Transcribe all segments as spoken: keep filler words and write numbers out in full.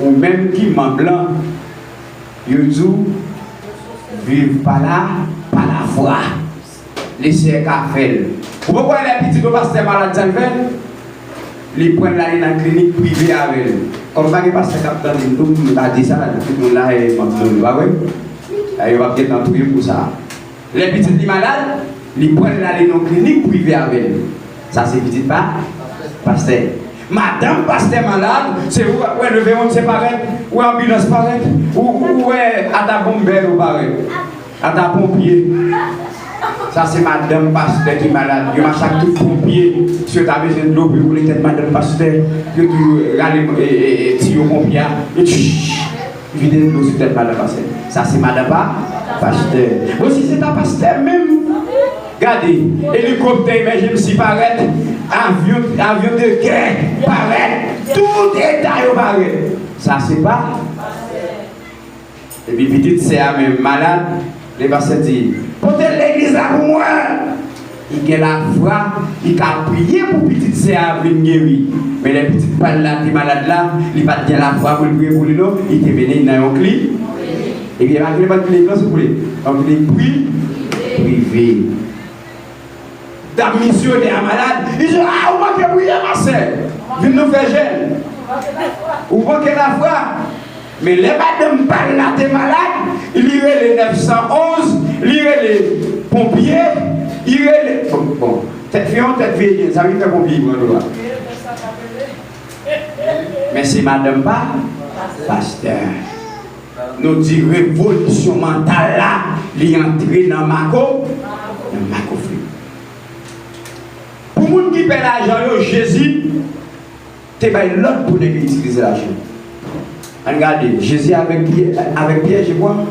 Ou menm ki manm lan, yo di w, viv pa la, pa lafwa. Leseyè ka fè l. Ou poko wè lè pitit yon pastè malad, sa l fè? Li pran l ale nan klinik prive avè l. Kòm pa gen pastè k ap tande m tou, m ta di sa, tout moun la e manm nou, pa vre? Yo p ap gentan touye m pou sa. Lè pitit li malad, li pran l ale nan klinik prive avè l. Sa se pitit pa pastè. Madanm pastè malad, se ou wè leve yon se parèt, ou wè anbilans parèt, ou, ou wè ata bonbè yo parèt, ata ponpye. Sa se madanm pastè ki malad. Yo mache ak tout ponpye. Si yo ta bezwen dlo pou yo boule tèt madanm pastè, yo tou rale, e, e, e, tiyo ponpye a. E tch, vide dlo sou tèt madanm pastè. Sa se madanm pa pastè. Bon, si se ta pastè menm, gade, elikoptè emèjensi parèt, avyon, avyon de gè parèt, tout eta yo parèt. Sa se pa. Epi pitit sè a menm malad, lè pastè di, pote l legliz la pou mwen. Li gen lafwa, li ka priye pou pitit sè a vin geri. Men lè pitit pa l la te malad la, li pa t gen lafwa pou l priye pou li non, li te mennen l nan yon kli. Ebyen, pa klinik, pa klinik lan, souple. Yon klinik pri, prive. Dam misyonè a malad, li di, a, ou manke priye, ma sè. Vin nou fè jèn. Ou manke lafwa. Men lè madanm pa l la te malad, li rele nèf san onz, li rele ponpye, li rele, bon, bon, tèt fè yon tèt vye, sa vin fè ponpye pran dlo a. Men se madanm pa pastè. Nou di revolisyon mantal la, li antre nan mako, nan makofin. Pou moun ki pè lajan yo, Jezi te bay lòd pou nèg yo itilize lajan. Ann gade, Jezi avèk Pyè, avèk Pyè, je crois.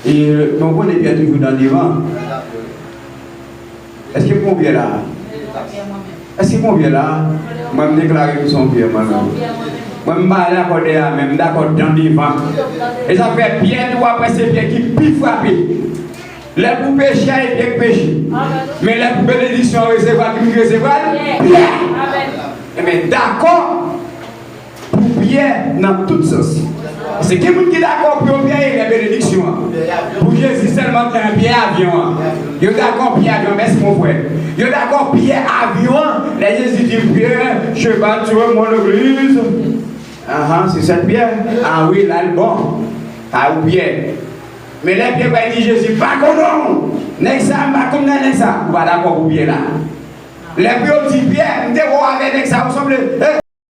E, nou konnen Pyè toujou nan devan. Èske m gon Pyè la? Èske m gon Pyè la? Mwen, m deklare m se yon Pyè, mwen menm. Mwen, m pa dakò dèyè a, men m dakò nan devan. E sa fè Pyè tou, apre se Pyè ki pi frape. Lè pou peche a, e Pyè k peche. Men lè pou benediksyon an resevwa, ki moun ki resevwa l? Pyè. Enben, dakò pou Pyè nan tout sans. Se ki moun ki dakò pou yo Pyè e lè benediksyon an? Pou Jezi sèlman gen Pyè avyon an. Yo dakò Pyè avyon, mèsi mon frè. Yo dakò Pyè avyon an, lè Jezi di Pyè, cheval sur mon église. Ahan, se sèt Pyè. A wi, la l bon. A ou Pyè. Men lè Pyè bay di Jezi, pa konnen w. Nèg sa, m pa konn nan nèg sa. Ou pa dakò pou Pyè la. Lè pou yo di Pyè, m te wè w avè nèg sa, ou sanble, eh,